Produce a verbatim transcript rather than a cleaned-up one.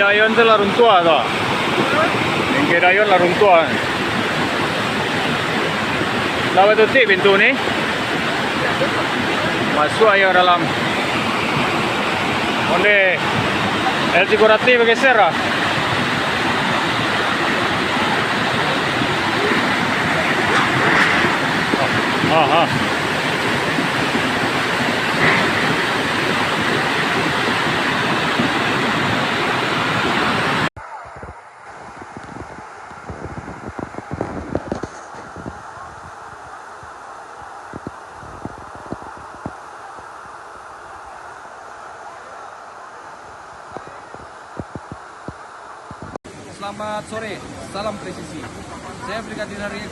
Dayon tu lah runtuah tu. Bingkai Dayon lah runtuah. Lah batutuik pintu ni. Masuak aia dalam. Ondeh. El Cikurati bageser lah. Ah, ah. Selamat sore, salam presisi. Saya Brigadir Hari Eko.